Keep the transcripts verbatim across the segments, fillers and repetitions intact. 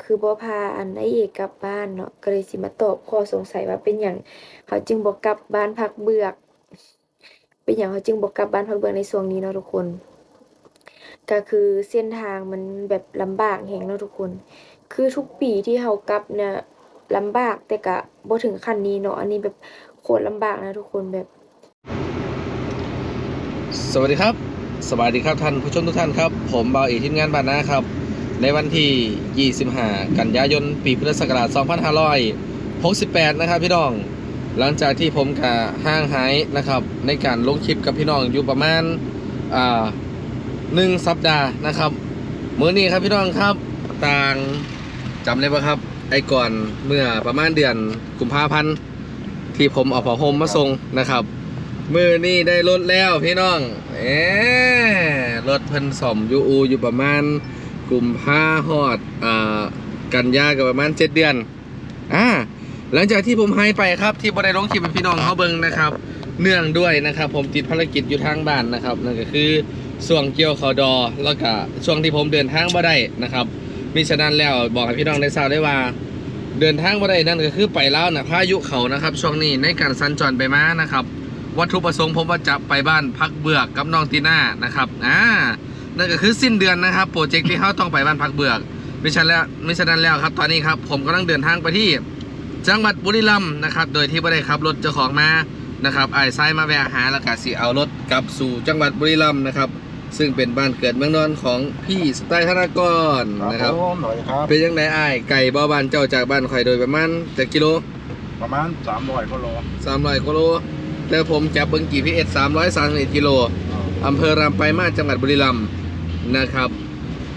คือบ่พาอันอ้ายเอกกลับบ้านเนาะ ก็เลยสิมาตอบข้อสงสัยว่าเป็นหยังเขาจึงบ่กลับบ้านพักเบือก เป็นหยังเขาจึงบ่กลับบ้านพักเบือกในช่วงนี้เนาะทุกคน ก็คือเส้นทางมันแบบลำบากแฮงเนาะทุกคน คือทุกปีที่เฮากลับเนี่ยลำบาก แต่ก็บ่ถึงขั้นนี้เนาะ อันนี้แบบโคตรลำบากนะทุกคน แบบ สวัสดีครับ สวัสดีครับท่านผู้ชมทุกท่านครับ ผมบ่าวเอกทีมงานบ้านนาครับ ในวันที่ยี่สิบห้า กันยายน ปีพุทธศักราช สองพันห้าร้อยหกสิบแปด นะครับพี่น้อง หลังจากที่ผมก็ห่างหายนะครับ ในการลงคลิปกับพี่น้องอยู่ประมาณ อ่า หนึ่งสัปดาห์นะครับ มื้อนี้ครับพี่น้องครับ ต่าง จำได้ปะครับ ไอ้ก่อนเมื่อประมาณเดือนกุมภาพันธ์ ที่ผมเอาผ้าห่มมาส่งนะครับ มื้อนี้ได้รถแล้วพี่น้อง เอ้ รถเพิ่นซ่อมอยู่อู่อยู่ประมาณกุมภาฮอด อ่า กันยาก็ประมาณเจ็ดเดือน อ่า หลังจากที่ผมหายไปครับ ที่บ่ได้ลงคลิปให้พี่น้องเขาเบิ่งนะครับ เนื่องด้วยนะครับ ผมติดภารกิจอยู่ทางบ้านนะครับ นั่นก็คือช่วงเกี่ยวข้าวดอ แล้วก็ช่วงที่ผมเดินทางบ่ได้นะครับ มิฉะนั้นแล้วบอกให้พี่น้องได้ทราบได้ว่า เดินทางบ่ได้นั่นก็คือไปลาวน่ะ พายุเข้านะครับ ช่วงนี้ในการสัญจรไปมานะครับ วัตถุประสงค์ผมว่าจะไปบ้านพักเบือกกับน้องตีน่านะครับ อ่า นั่นก็คือสิ้นเดือนนะครับ โปรเจกต์ที่เฮาต้องไปบ้านพักเบือก มิฉะนั้นแล้ว มิฉะนั้นแล้วครับ ตอนนี้ครับ ผมกำลังเดินทางไปที่จังหวัดบุรีรัมย์นะครับ โดยที่บ่ได้ขับรถเจ้าของมานะครับ อ้ายชายมาแวะหา แล้วก็สิเอารถกลับสู่จังหวัดบุรีรัมย์นะครับ ซึ่งเป็นบ้านเกิดเมืองนอนของพี่สไตล์ธนากรนะครับ ผมสวัสดีครับ เป็นจั่งใดอ้าย ไกลบ่บ้านเจ้าจากบ้านข่อยโดยประมาณจักกิโล ประมาณ สามร้อยกว่าโล สามร้อยกว่าโล แล้วผมจับเบิ่ง จีพีเอส สามร้อยสามสิบเอ็ดกิโล อ่า อำเภอลำปลายมาสจังหวัดบุรีรัมย์นะครับ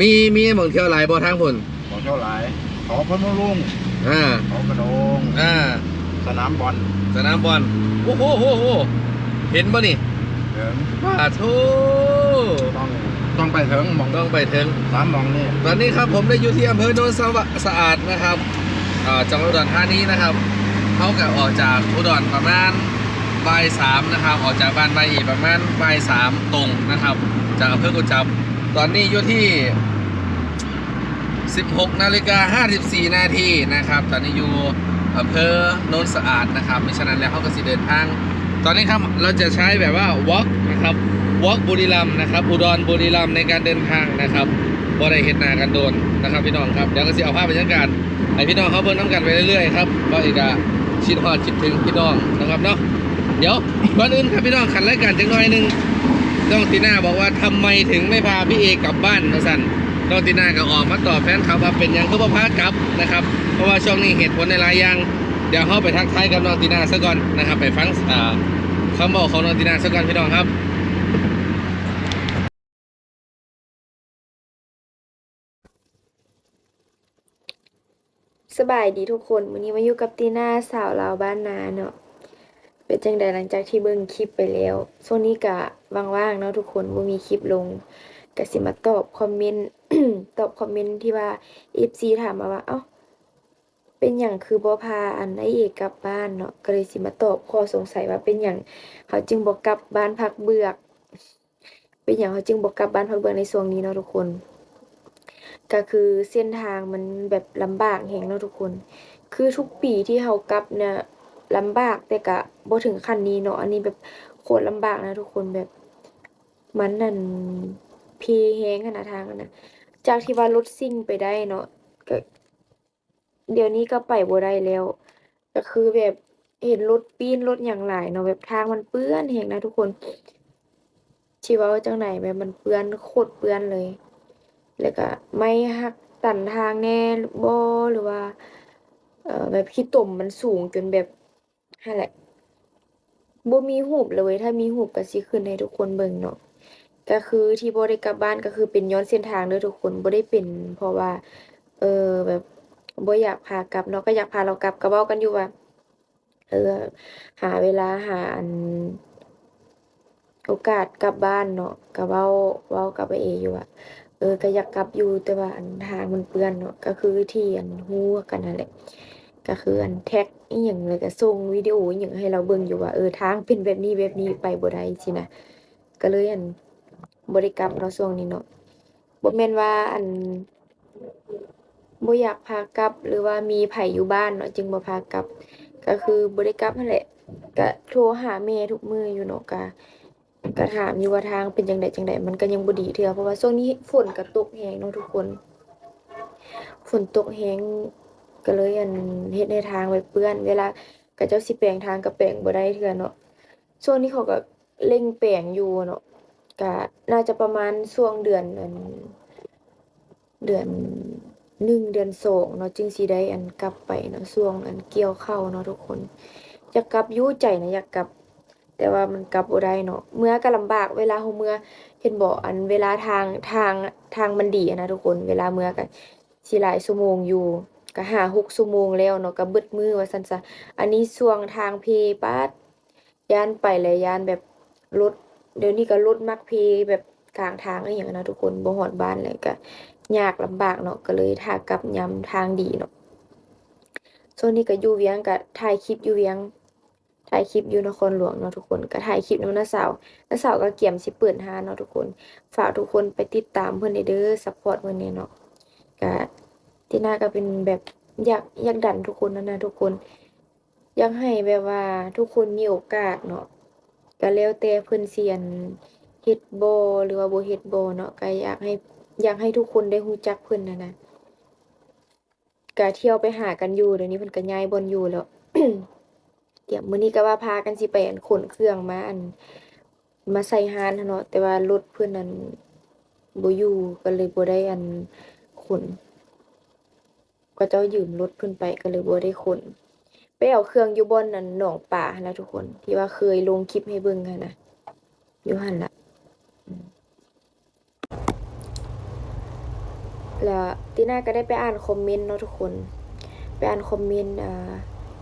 มี มีหม่องเที่ยวหลายบ่ทางพุ่น หม่องเที่ยวหลาย เขาพนมรุ้ง อ่า เขากระโดง อ่า สนามบอล สนามบอล โอ้โหโหโห เห็นบ่นี่ เถิง ปาโท ต้องต้องไปเถิงหม่อง ต้องไปเถิง สามหม่องนี่ ตอนนี้ครับผมได้อยู่ที่อำเภอโนนสวะ สะอาดนะครับ อ่า จังหวัดอุดรธานีนะครับ เฮาก็ออกจากอุดรประมาณบ่ายสามนะครับ ออกจากบ้านบ่ายเอกประมาณบ่ายสามตรงนะครับ จากอำเภอกุดจับ ตอนนี้อยู่ที่ สิบหกนาฬิกาห้าสิบสี่นาทีนะครับ ตอนนี้อยู่อำเภอโนนสะอาดนะครับ มิฉะนั้นแล้วเฮาก็สิเดินทาง ตอนนี้ครับเราจะใช้แบบว่า walk นะครับ walk บุรีรัมย์นะครับ อุดรบุรีรัมย์ในการเดินทางนะครับ บ่ได้เห็นหน้ากันโดนนะครับพี่น้องครับ เดี๋ยวก็สิเอาภาพบรรยากาศให้พี่น้องเขาเบิ่งนำกันไปเรื่อยๆครับ บ่าวเอกก็คิดฮอดคิดถึงพี่น้องนะครับเนาะ เดี๋ยวก่อนอื่นครับพี่น้อง ขัดรายการจักหน่อยหนึ่ง น้องตีน่าบอกว่าทำไมถึงไม่พาพี่เอกกลับบ้านว่าซั่น น้องตีน่าก็ออกมาตอบแฟนคลับว่าเป็นหยังคือบ่พากลับนะครับ เพราะว่าช่วงนี้เหตุผลในหลายอย่าง เดี๋ยวเฮาไปทักทายกับน้องตีน่าซะก่อนนะครับ ไปฟัง อ่า คำบอกของน้องตีน่าซะก่อนพี่น้องครับ สบายดีทุกคน มื้อนี้มาอยู่กับตีน่าสาวลาวบ้านนาเนาะ เป็นจั่งใดหลังจากที่เบิ่งคลิปไปแล้ว ช่วงนี้ก็ว่างๆเนาะทุกคน บ่มีคลิปลง ก็สิมาตอบคอมเมนต์ ตอบคอมเมนต์ที่ว่า เอฟซี ถามมาว่า เอ้า เป็นหยังคือบ่พาอันอ้ายเอกกลับบ้านเนาะ ก็เลยสิมาตอบข้อสงสัยว่าเป็นหยังเขาจึงบ่กลับบ้านพักเบือก เป็นหยังเขาจึงบ่กลับบ้านพักเบือกในช่วงนี้เนาะทุกคน ก็คือเส้นทางมันแบบลำบากแฮงเนาะทุกคน คือทุกปีที่เฮากลับเนี่ยลำบาก แต่ก็บ่ถึงขั้นนี้เนาะ อันนี้แบบโคตรลำบากนะทุกคน แบบมันนั่นเพแฮงหั้นนะทางหั้นนะ จากที่ว่ารถซิ่งไปได้เนาะ ก็ เดี๋ยวนี้ก็ไปบ่ได้แล้ว ก็คือแบบเห็นรถปีนรถหยังหลายเนาะ แบบทางมันเปื้อนแฮงนะทุกคน สิเว้าจั่งใด แบบมันเปื้อน โคตรเปื้อนเลย แล้วก็ไม้หักตันทางแน่บ่ หรือว่า เอ่อ แบบขี้ตมมันสูงจนแบบ หั้นแหละ บ่มีรูปเลยเว้ย ถ้ามีรูปก็สิขึ้นให้ทุกคนเบิ่งเนาะ ก็คือที่บ่ได้กลับบ้านก็คือเป็นย้อนเส้นทางเด้อทุกคน บ่ได้เป็นเพราะว่า เออ แบบบ่อยากพากลับเนาะ ก็อยากพาเลากลับ ก็เว้ากันอยู่ว่า เออ หาเวลา หาอัน โอกาสกลับบ้านเนาะ ก็เว้า เว้ากับอ้ายเอกอยู่ว่า เออ ก็อยากกลับอยู่ แต่ว่าอันทางมันเปื้อนเนาะ ก็คือที่อันฮู้กันนั่นแหละ ก็คืออันแท็กอิหยัง แล้วก็ส่งวิดีโออิหยังให้เลาเบิ่งอยู่ว่า เออ ทางเป็นแบบนี้แบบนี้ ไปบ่ได้ซี้นะ ก็เลยอันบ่ได้กลับเนาะช่วงนี้เนาะ บ่แม่นว่าอัน บ่อยากพากลับ หรือว่ามีไผอยู่บ้านเนาะ จึงบ่พากลับ ก็คือบ่ได้กลับหั้นแหละ ก็โทรหาแม่ทุกมื้ออยู่เนาะ ก็ ก็ถามอยู่ว่าทางเป็นจั่งใดจั่งใด มันก็ยังบ่ดีเทื่อ เพราะว่าช่วงนี้ฝนก็ตกแฮงเนาะทุกคน ฝนตกแฮง ก็เลย อัน เฮ็ดให้ทางแบบเปื้อน เวลาเขาเจ้าสิแปงทางก็แปงบ่ได้เทื่อเนาะ ช่วงนี้เขาก็เร่งแปงอยู่เนาะ ก็น่าจะประมาณช่วงเดือน อัน เดือนหนึ่ง เดือนสองเนาะ จึงสิได้ อัน กลับไปเนาะ ช่วง อัน เกี่ยวข้าวเนาะทุกคน อยากกลับอยู่ ใจนะอยากกลับ แต่ว่ามันกลับบ่ได้เนาะ เมือก็ลำบาก เวลาเฮาเมือ เห็นบ่ อัน เวลาทาง ทาง ทางมันดีหั้นนะทุกคน เวลาเมือก็สิหลายชั่วโมงอยู่ ก็ห้าหกชั่วโมงแล้วเนาะ ก็เบิดมื้อว่าซั่นซะ อันนี้ช่วงทางเพ ป๊าด ย้านไปแล้วย้านแบบรถ เดี๋ยวนี้ก็รถมักเพแบบกลางทางอีหยังนะทุกคน บ่ฮอดบ้านแล้วก็ยากลำบากเนาะ ก็เลยถ่ากลับยามทางดีเนาะ ช่วงนี้ก็อยู่เวียง ก็ถ่ายคลิปอยู่เวียง ถ่ายคลิปอยู่นครหลวงเนาะทุกคน ก็ถ่ายคลิปนำน้าสาว น้าสาวก็เกียมสิเปิดร้านเนาะทุกคน ฝากทุกคนไปติดตามเพิ่นแหน่เด้อ ซัปพอร์ตเพิ่นแหน่เนาะ ก็ตินาก็เป็นแบบอยาก อยากดันทุกคนนั่นนะทุกคน อยากให้แบบว่าทุกคนมีโอกาสเนาะ ก็แล้วแต่เพิ่นสิ อัน เฮ็ดบ่ หรือว่าบ่เฮ็ดบ่เนาะ ก็อยากให้ อยากให้ทุกคนได้รู้จักเพิ่นหั้นนะ ก็เที่ยวไปหากันอยู่ เดี๋ยวนี้เพิ่นก็ย้ายบ่อนอยู่แล้ว เดี๋ยวมื้อนี้ก็ว่าพากันสิไป อัน ขนเครื่องมา อัน มาใส่ร้านหั้นเนาะ แต่ว่ารถเพิ่น อัน บ่อยู่ ก็เลยบ่ได้ อัน ขน เขาเจ้ายืมรถเพิ่นไป ก็เลยบ่ได้ขน ไปเอาเครื่องอยู่บ่อน อัน หนองปลาหั้นล่ะทุกคน ที่ว่าเคยลงคลิปให้เบิ่งหั้นนะ อยู่หั้นล่ะ อืม แล้วตินาก็ได้ไปอ่านคอมเมนต์เนาะทุกคน ไปอ่านคอมเมนต์ อ่า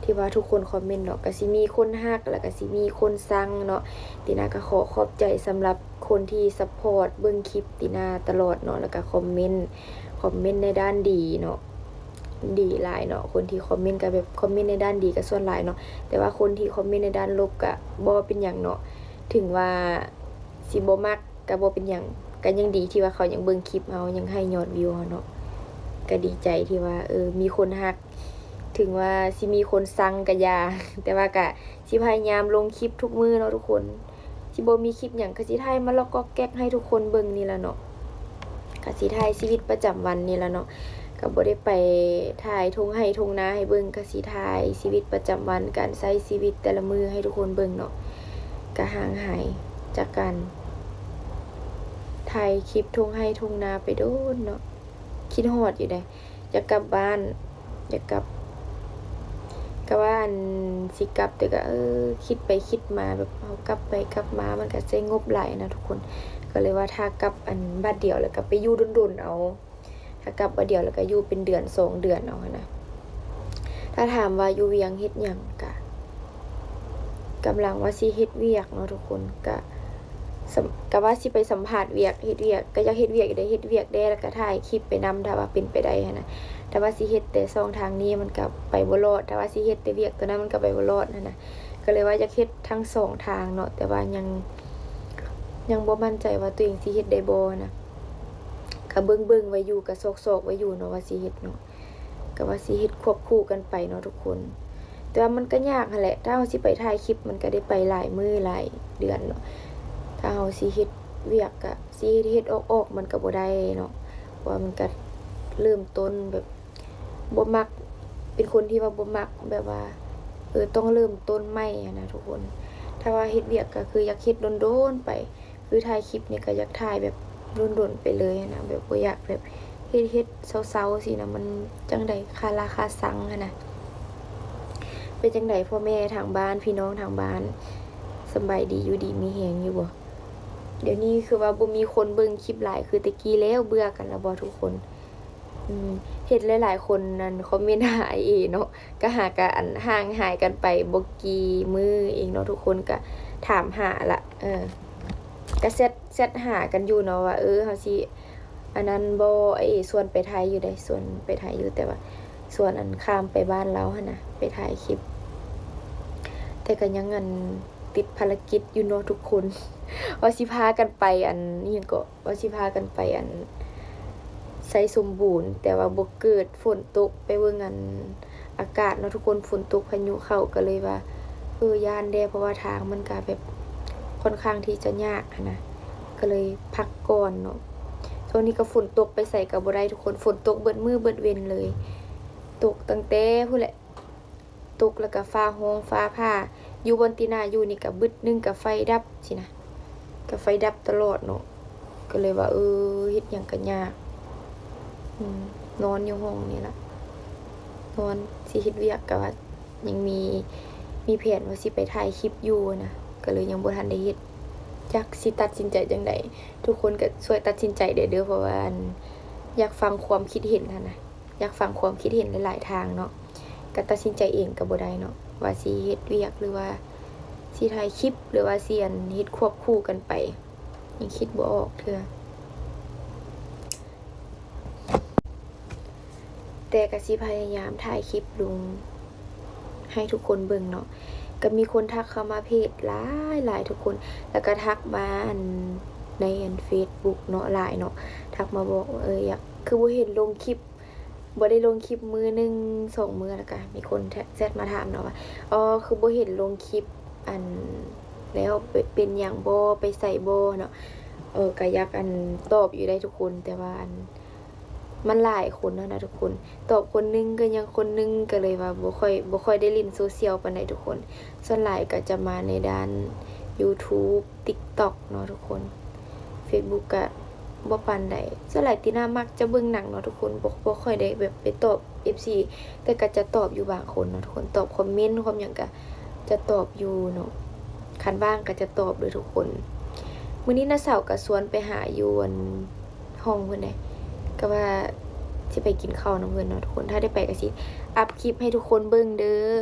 ที่ว่าทุกคนคอมเมนต์เนาะ ก็สิมีคนฮัก แล้วก็สิมีคนซังเนาะ ตินาก็ขอขอบใจสำหรับคนที่ซัปพอร์ตเบิ่งคลิปตินาตลอดเนาะ แล้วก็คอมเมนต์ คอมเมนต์ในด้านดีเนาะ ดีหลายเนาะ คนที่คอมเมนต์ก็แบบคอมเมนต์ในด้านดีก็ส่วนหลายเนาะ แต่ว่าคนที่คอมเมนต์ในด้านลบก็บ่เป็นหยังเนาะ ถึงว่าสิบ่มักก็บ่เป็นหยัง ก็ยังดีที่ว่าเขายังเบิ่งคลิปเฮา ยังให้ยอดวิวเฮาเนาะ ก็ดีใจที่ว่า เออ มีคนฮัก ถึงว่าสิมีคนซังก็อย่า แต่ว่าก็สิพยายามลงคลิปทุกมื้อเนาะทุกคน สิบ่มีคลิปหยังก็สิถ่ายมาลอกก๊อกแก๊กให้ทุกคนเบิ่งนี่ล่ะเนาะ ก็สิถ่ายชีวิตประจำวันนี่ล่ะเนาะ ก็บ่ได้ไปถ่ายท่งไฮ่ท่งนาให้เบิ่ง ก็สิถ่ายชีวิตประจำวัน การใช้ชีวิตแต่ละมื้อให้ทุกคนเบิ่งเนาะ ก็ห่างหายจากการถ่ายคลิปท่งไฮ่ท่งนาไปโดนเนาะ คิดฮอดอยู่เด้ อยากกลับบ้าน อยากกลับ ก็ว่าอันสิกลับ แต่ก็ เออ คิดไปคิดมา แบบเฮากลับไปกลับมา มันก็ใช้งบหลายนะทุกคน ก็เลยว่าถ้ากลับอันบัดเดียว แล้วก็ไปอยู่ดนๆเอา ถ้ากลับบัดเดียว แล้วก็อยู่เป็นเดือนสองเดือนเอาหั้นนะ ถ้าถามว่าอยู่เวียงเฮ็ดหยัง ก็กำลังว่าสิเฮ็ดเวียกเนาะทุกคน ก็ สำ- ก็ว่าสิไปสัมภาษณ์เวียก เฮ็ดเวียก ก็อยากเฮ็ดเวียกอยู่เด้ เฮ็ดเวียกแด่ แล้วก็ถ่ายคลิปไปนำ ถ้าว่าเป็นไปได้หั้นนะ ถ้าว่าสิเฮ็ดแต่ช่องทางนี้มันก็ไปบ่รอด ถ้าว่าสิเฮ็ดแต่เวียกตัวนั้นมันก็ไปบ่รอดหั้นนะ ก็เลยว่าอยากเฮ็ดทั้งสองทางเนาะ แต่ว่ายัง ยังบ่มั่นใจว่าตัวเองสิเฮ็ดได้บ่นะ ก็เบิ่งๆไว้อยู่ ก็ซอกๆไว้อยู่เนาะ ว่าสิเฮ็ดเนาะ ก็ว่าสิเฮ็ดควบคู่กันไปเนาะทุกคน แต่ว่ามันก็ยากหั้นแหละ ถ้าเฮาสิไปถ่ายคลิปมันก็ได้ไปหลายมื้อหลายเดือนเนาะ ถ้าเฮาสิเฮ็ดเวียกก็สิเฮ็ดๆออกๆมันก็บ่ได้เนาะ เพราะว่ามันก็เริ่มต้นแบบบ่มัก เป็นคนที่ว่าบ่มักแบบว่า เออ ต้องเริ่มต้นใหม่หั้นนะทุกคน ถ้าว่าเฮ็ดเวียกก็คืออยากเฮ็ดโดนๆไป คือถ่ายคลิปนี่ก็อยากถ่ายแบบโดนๆไปเลยหั้นนะ แบบบ่อยากแบบเฮ็ดๆเซาๆซี้นะ มันจั่งใด คาราคาซังหั้นนะ เป็นจั่งใดพ่อแม่ทางบ้าน พี่น้องทางบ้าน สำบายดี อยู่ดีมีแฮงอยู่บ่ เดี๋ยวนี้คือว่าบ่มีคนเบิ่งคลิปหลายคือแต่กี้แล้ว เบื่อกันแล้วบ่ทุกคน อืม เห็นหลายๆคนนั่นคอมเมนต์หาอ้ายเอเนาะ ก็หากะอันห่างหายกันไปบ่กี่มื้อเองเนาะ ทุกคนก็ถามหาละ เออ ก็แชต แชตหากันอยู่เนาะว่า เออ เฮาสิ อันนั้นบ่ อ้ายเอชวนไปไทยอยู่เด้ ชวนไปไทยอยู่ แต่ว่าชวนอันข้ามไปบ้านลาวหั้นนะ ไปถ่ายคลิป แต่ก็ยังอันติดภารกิจอยู่เนาะทุกคน ว่าสิพากันไปอัน อิหยังเกาะ ว่าสิพากันไปอัน ไซสมบูรณ์ แต่ว่าบ่เกิดฝนตก ไปเบิ่งอันอากาศเนาะทุกคน ฝนตกพายุเข้า ก็เลยว่า เออ ย้านแด่ เพราะว่าทางมันก็แบบค่อนข้างที่จะยากหั้นนะ ก็เลยพักก่อนเนาะ ช่วงนี้ก็ฝนตก ไปไสก็บ่ได้ทุกคน ฝนตกเบิดมื้อเบิดเว็นเลย ตกตั้งแต่พู้นแหละ ตกแล้วก็ฟ้าร้องฟ้าผ่า อยู่บ่อนตี้น้าอยู่นี่ก็บึดหนึ่งก็ไฟดับซี้นะ ก็ไฟดับตลอดเนาะ ก็เลยว่า เออ เฮ็ดหยังก็ยาก อืม นอนอยู่ห้องนี่ล่ะ นอน สิเฮ็ดเวียกก็ว่ายังมี มีแผนว่าสิไปถ่ายคลิปอยู่นะ ก็เลยยังบ่ทันได้เฮ็ด จักสิตัดสินใจจั่งใด ทุกคนก็ช่วยตัดสินใจแด่เด้อ เพราะว่าอัน อยากฟังความคิดเห็นหั้นนะ อยากฟังความคิดเห็นหลายๆทางเนาะ ก็ตัดสินใจเองก็บ่ได้เนาะ ว่าสิเฮ็ดเวียก หรือว่าสิถ่ายคลิป หรือว่าสิอันเฮ็ดควบคู่กันไป ยังคิดบ่ออกเทื่อ แต่ก็สิพยายามถ่ายคลิปลงให้ทุกคนเบิ่งเนาะ ก็มีคนทักเข้ามาเพจหลายๆทุกคน แล้วก็ทักมาอัน ในอันเฟซบุ๊กเนาะ หลายเนาะ ทักมาบอกว่า เออ อยาก คือบ่เห็นลงคลิป บ่ได้ลงคลิปมื้อหนึ่งสองมื้อ แล้วก็มีคนแชทมาถามเนาะว่า อ๋อ คือบ่เห็นลงคลิป อัน แล้วเป- เป็นหยังบ่ ไปไสบ่เนาะ เออ ก็อยากอันตอบอยู่ได้ทุกคน แต่ว่าอัน มันหลายคนหั้นนะทุกคน ตอบคนหนึ่งก็ยังคนหนึ่ง ก็เลยว่าบ่ค่อย บ่ค่อยได้เล่นโซเชียลปานใดทุกคน ส่วนหลายก็จะมาในด้านยูทูบ ติ๊กต็อกเนาะทุกคน เฟซบุ๊กก็บ่ปานใด ส่วนหลายตี้น้ามักจะเบิ่งหนังเนาะทุกคน บ่ บ่ค่อยได้แบบไปตอบเอฟซี แต่ก็จะตอบอยู่บางคนเนาะทุกคน ตอบคอมเมนต์ คอมหยังก็จะตอบอยู่เนาะ คันว่างก็จะตอบเด้อทุกคน มื้อนี้น้าสาวก็ชวนไปหาอยู่อันห้องเพิ่นเด้ ก็ว่าสิไปกินข้าวนำเพิ่นเนาะทุกคน ถ้าได้ไปก็สิอัปคลิปให้ทุกคนเบิ่งเด้อ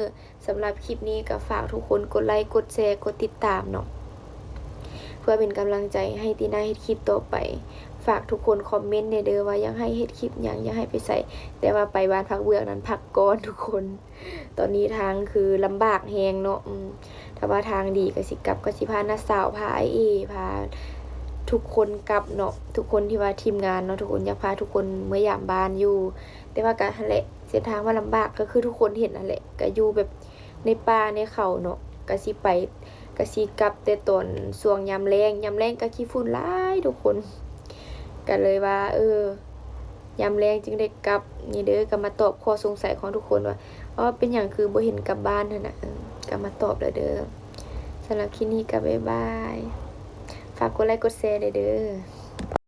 สำหรับคลิปนี้ก็ฝากทุกคนกดไลค์ กดแชร์ กดติดตามเนาะ เพื่อเป็นกำลังใจให้ตี้น้าเฮ็ดคลิปต่อไป ฝากทุกคนคอมเมนต์แด่เด้อว่าอยากให้เฮ็ดคลิปหยัง อยากให้ไปไส แต่ว่าไปบ้านพักเบื้องนั้นพักก่อนทุกคน ตอนนี้ทางคือลำบากแฮงเนาะ อืม ถ้าว่าทางดีก็สิกลับ ก็สิพาน้าสาว พาอ้ายเอ พาทุกคนกลับเนาะ ทุกคนที่ว่าทีมงานเนาะ ทุกคนอยากพาทุกคนเมือยามบ้านอยู่ แต่ว่าก็หั้นแหละ เส้นทางมันลำบาก ก็คือทุกคนเห็นหั้นแหละ ก็อยู่แบบในป่าในเขาเนาะ ก็สิไป ก็สิกลับแต่ตอนช่วงยามแลง ยามแลงก็ขี้ฝุ่นหลายทุกคน ก็เลยว่า เออ ยามแลงจึงได้กลับ นี่เด้อ ก็มาตอบข้อสงสัยของทุกคนว่า อ๋อ เป็นหยังคือบ่เห็นกลับบ้านหั้นนะ เออ ก็มาตอบแล้วเด้อ สำหรับคลิปนี้ก็บ๊ายบาย ฝากกดไลค์กดแชร์แด่เด้อ